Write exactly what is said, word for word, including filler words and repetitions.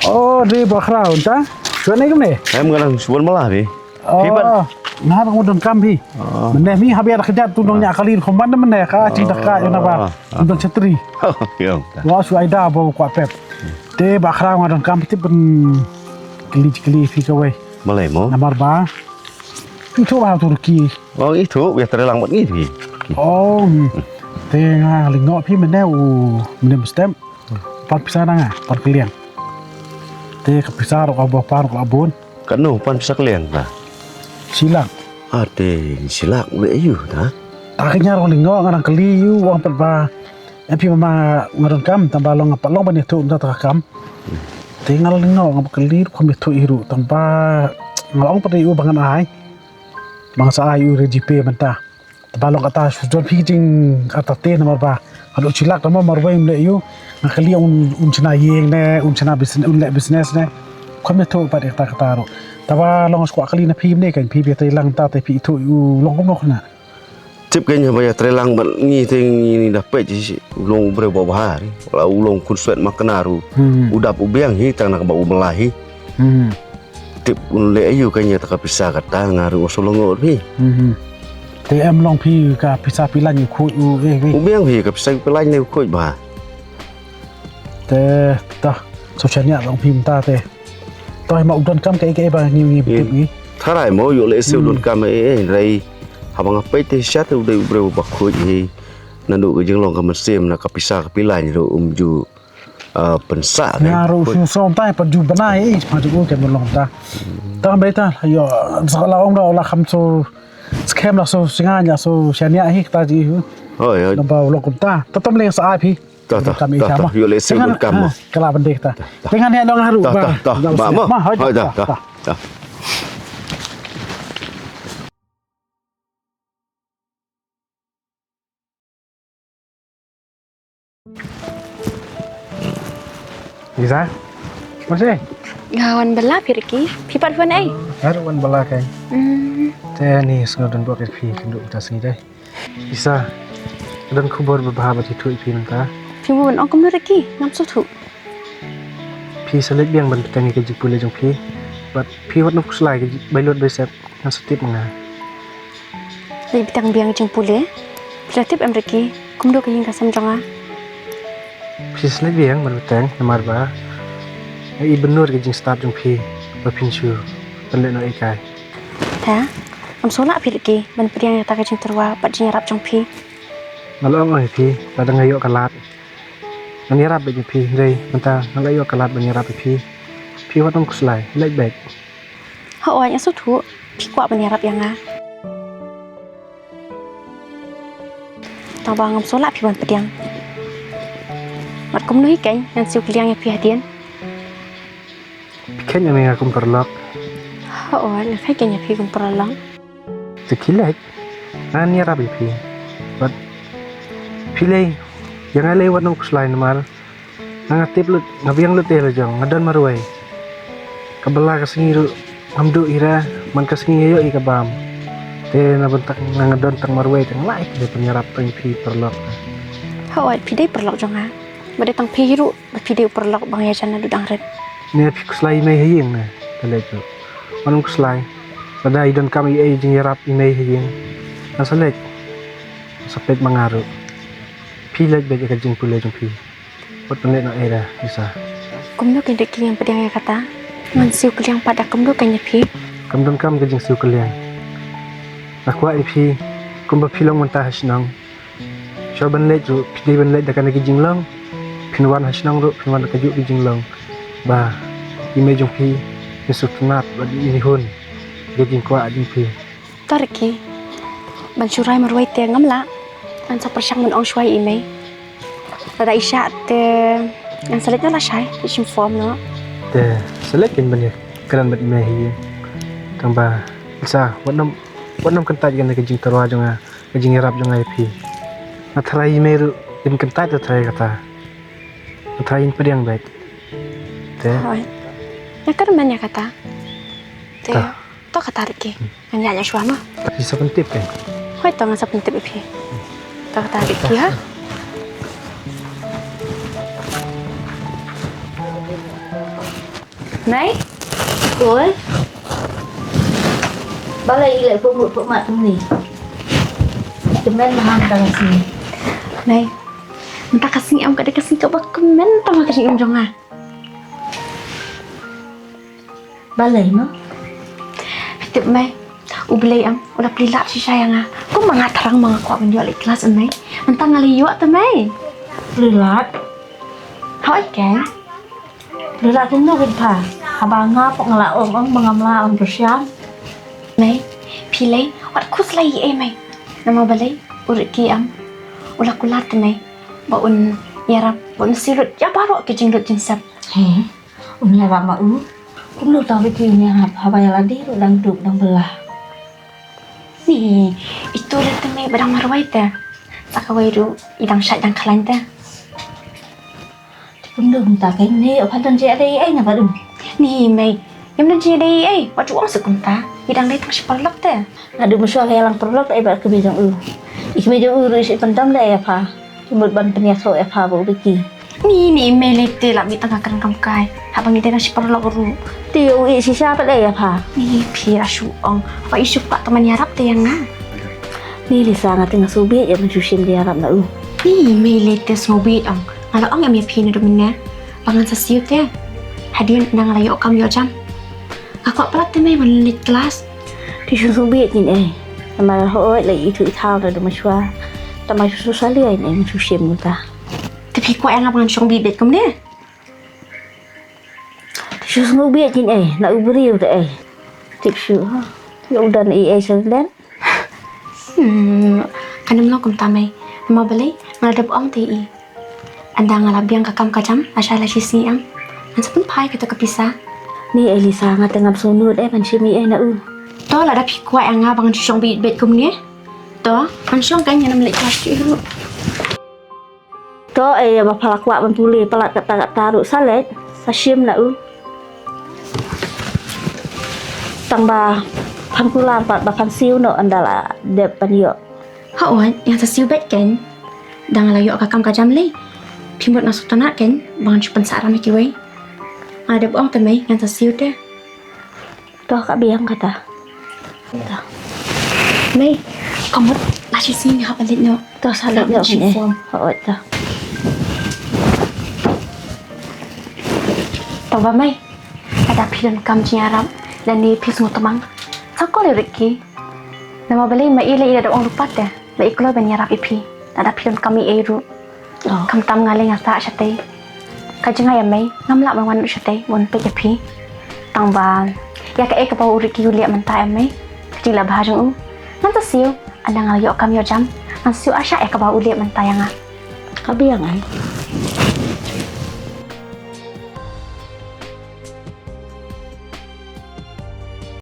Oh, dei ba khraw ta. Shuwa ne kumne? Em, nga dang shuwa mala phi. Phi ban. Oh, nga dang don kam phi. Oh. Mynne mi hap ïa da kjat tu nong nya kali khom ban mynne ka chi da ka ïa na ba. Oh. Don chatri. Oh, ïa. Wa shu ai da ba kwah pep. Te ba khraw nga don kam phi te ban kli kli phi kawei. Malai mo. Namar ba. Phi tu ba tu ki. Oh, itu ïa tare lang mat ngi phi. Oh. Te nga lyngngoh phi mynne u mynne mustem. Pan pisa na nga, pan kylliang. Te ka pisa ruh ka ba pan ruh ka bun. Kano pan pisa kylliang ta? Shilak. Ate shilak le ayu ta? Ta ka nya ruh lyngngoh nga dang kylli ïa u ong pat ba. Ïa phi ma nga don kam tang ba long pat long ban ïathuh mynta ta ka kam. Te nga lyngngoh nga ba kylli ruh kham ïathuh ïa u ruh tang ba nga ong pat ïa u ba ngan ai. Ba nga sa ai ïa u re GPay mynta. Te ba long kata shu don phi jing kata te namar ba. Haduh shilak namar marwei ym leh ïa u. Nga kylli un un shna ïing ne un shna business un leh business ne. Kham ïathuh pat ïa kata kata ruh. Te ba long shu kwah kylli na phi mynne kan phi ba ïatreilang ta te phi ïathuh ïa u long kumno khnang. Tip kein haba ïatreilang bad ngi te ngi da peit hi u long u briew ba bha hi. Wala u long khun swet ma kynnoh ruh. Hmm. U dap u biang hi tang na kaba u mlai hi. Hmm. Tip un leh ayu kein ïa ta ka pisa kata nga ruh u shu lyngngoh hi. Hmm. Te em long phi ka pisa phi lain u khuid u eh wei. U biang hi ka pisa phi lain ne u khuid ba. Te ta so shania long phi mynta te. Toh ma u don kam kaei kaei ba ngi ngi tip ngi. Tharai mo ïoh leh se u don kam eh eh rei. Haba nga peit te sha te u dei u briew ba khuid hi. Naduh ka jinglong ka mynsiem na ka pisa ka phi lain ruh um ju ah, pynsah. Nga ruh shu som tai pat ju bnai eh pa ju ka long ta. Ta kam dei ta ïoh sa la ong da la kham so skhem la so singa nya so shania hi ta ji. Hoi hoi. Namba long kum ta. Ta tom leng sa ai phi. Ta ta. Kam i ta ta. Ïoh leh se don kam. Kala ban dei ta. Te ngan ïa long haru ba. Ta ta. Ba ma. Hoi ta ta. Lisa, masih? Nga wan bela phi Ricky. Phi pat wan ei? Nga ruh wan bela kai. Hmm. Te ni sngew don bok phi kynduh mynta sngi dei. Lisa, don khubor ba bha ba phi thuh phi mynta. Phi mu ban ong kumno Ricky, ngam sngewthuh. Phi sa leit biang ban bteng ïa ka jingpule jong phi. Bad phi wat nym khuslai ka jing bai lut bai sep. Ngan sa tip ma nga. Leit bteng biang jingpule. Phi la tip em Ricky kumno ka ïing ka sem jong nga. Phi sa leit biang ban bteng namar ba nga i bynnud ka jingstad jong phi ba phin shu pynleh noh ei kai. Te ngam sngewlah phi Ricky ban pdiang ïa ta ka jingtyrwa bad jingïarap jong phi. Nga la ong ïa phi lada nga ïoh ka lad ngan ïarap bad ïa phi hynrei mynta nga la ïoh ka lad ban ïarap ïa phi. Phi wat nym khuslai leit beit. Hooid nga sngewthuh phi kwah ban ïarap ïa nga. Tang ba ngam sngewlah phi ban pdiang. Bad kumno hi kein ngan siew kylliang ïa phi hadien. Phi kheiñ ïa me nga kum paralok. Hooid nga kheiñ kein ïa phi kum paralok. Te khie leit ngan ïarap ïa phi. Bad phi lei ïa nga lei wat nym khuslai namar nga nga tip lut nga biang lut te la jong nga don marwei. Ka bala ka sngi ruh ngam duh ira man ka sngi ïa ïoh ïa ka bam. Te na ban tak nga nga don tang marwei te nga lah ïa phi pynïarap tang phi paralok. Hooid phi dei paralok jong nga. Ba dei tang phi ruh ba phi dei u paralok ba nga ïajan naduh dang rit. Ne phi khuslai ïa mei ha ïing ne. Te leit ruh. Wat nym khuslai. Lada i don kam i ei jingïarap i mei ha ïing. Ngan sa leit. Sa peit ma nga ruh. Phi leit beit ïa ka jingpule jong phi. Wat pynleh noh ei da Lisa. Kumno kein Ricky ngam pdiang ïa kata. Ngan siew kylliang pat da kumno kein ïa phi. Kam don kam ka jingsiew kylliang. Nga kwah ïa phi kumba phi long mynta ha shnong. Shuwa ban leit ruh phi dei ban leit da kane ka jinglong. Phin wan ha shnong ruh phin wan da kajuh ka jinglong. Ba i mei jong phi phin sngewtynnat bad i hun. Ka jingkwah jong phi. To Ricky, ban shu rai marwei te ngam lah. Ngan sa pyrshang ban ong shuwa ïa i mei. Lada i shah te ngan sa leit noh lashai, te shim form noh. Te sa leit kein ban ïakren bad i mei hi. Tang ba Lisa, wat nym wat nym kyntait ïa kane ka jingtyrwa jong nga, ka jingïarap jong nga ïa phi. Nga tharai i mei ruh in kyntait, nga tharai kata. Nga tharai in pdiang beit. Te. Hooid. Nga kyrmen ïa kata. Te. To kata Ricky. Ngan ïa ïa shuwa ma. Phi sa pyntip eh. Hooid to ngan sa pyntip ïa phi. To kata Ricky ha. Mei? Oi. Balei i leh puk mut puk mat kumne? Kmen ma mynta ka sngi. Mei. Mynta ka sngi em ka dei ka sngi kaba kmen tang ha ka jingim jong nga. Balei mo? Phi tip Mei, U Blei em u la plie lad shisha ïa nga. Kumba nga thrang ma nga kwah ban ïoh leit klas em Mei. Mynta nga la ïoh te Mei. Plie lad? Hooid Kei. Plie lad kumno kumta? Haba nga pat nga la ong ong ba ngam lah ban pyrshang. Mei, phi lei wat khuslai ei Mei. Namar balei u Ricky em u la kular te Mei ba un ïarap, ba un siew lut ïa baroh ki jinglut jingsep. He, un ïarap ma u? Kumno tang Ricky un ïarap haba ïa lade ruh dang duk dang bylla? Ni, ito la te Mei ba dang marwei te. Sa kawei ruh i dang shait dang khlaiñ te. Te kumno kumta Kei, ne u pha don jingïadei ei na bad u? Ni Mei, ym don jingïadei ei, wat ju ong shuh kumta. I dang dei tang shi paralok te. Naduh mynshuwa ka ïalang paralok ei bad kmie jong u. I kmie jong u ruh i shu pyndem da ïa pha. Ki mut ban pynïathuh ïa pha bad u Ricky. Ni, ni Mei lei te, la mih tang ka kren kam kai. Haba ngi dei tang shi paralok ruh. Te u i shisha pat da ïa pha. Ni phi la shu ong. Ba i shu kwah tang ban ïarap te ïa nga. Ni Lisa, nga te nga sngewbha ïa ban shu shim ïarap na u. Ni Mei lei te, sngewbha ong. Nga la ong em ïa phi naduh mynne ba ngan sa siew te. Hadien nang la ïoh kam ïoh jam. Nga kwah palat te Mei ban leit klas. Te shu sngewbha ïa kine ei. Namar hooid la ithuh ithaw naduh mynshuwa. Tangba shu shu salia ïa kine ei, shu shim kumta. Te phi kwah ïa nga ba ngan shong bit bit kumne? Te shu sngewbha ïa kine ei, na u briew te ei. Tip shu ha. Ïa u don ei ei sa len. Hmm, kan ym long kumta Mei. Namar balei nga la dep ong te i. Ynda nga la biang ka kam ka jam, lashai la shisngi em, ngan sa pynphai kato ka pisa. Ni ei Lisa, nga te ngam sngewnud ei ban shim ei ei na u. To lada phi kwah ïa nga ba ngan shu shong bit bit kumne. To, ngan shong kan, ngan ym leit klas shuh ruh. To ei, ba pha la kwah ban pule palat katta katta ruh sa leit, sa shim na u. Tangba phan kular pat ba phan siew noh ynda la dep ban ïoh. Hooid, ngan sa siew beit kan. Dang la ïoh ka kam ka jam lei. Phi mut nga sngewtynnat kan ba ngan shu pynsah ram ïa kiwei. Nga dep ong te Mei ngan sa siew te. To ka biang kata. To. Mei, ka mut la shisngi nga hap ban leit noh. To sa leit noh. Hooid to. Tangba Mei, lada phi donkam jingïarap lane phi sngewtmang, sa call ïa u Ricky. Namar balei ma i lei i la dep ong lypa te ba i kloi ban ïarap ïa phi lada phi donkam ei ei ruh. Khamtam nga lei nga sah shatei. Ka jong nga ïa Mei ngam lah ban wan shatei ban peit ïa phi. Tangba ïa kaei kaba u Ricky u leh mynta ïa Mei, ka jingleh bha jong u. Ngan sa siew, ynda nga la ïoh kam ïoh jam, ngan siew arshah ïa kaba u leh mynta ïa nga. Ka biang ei.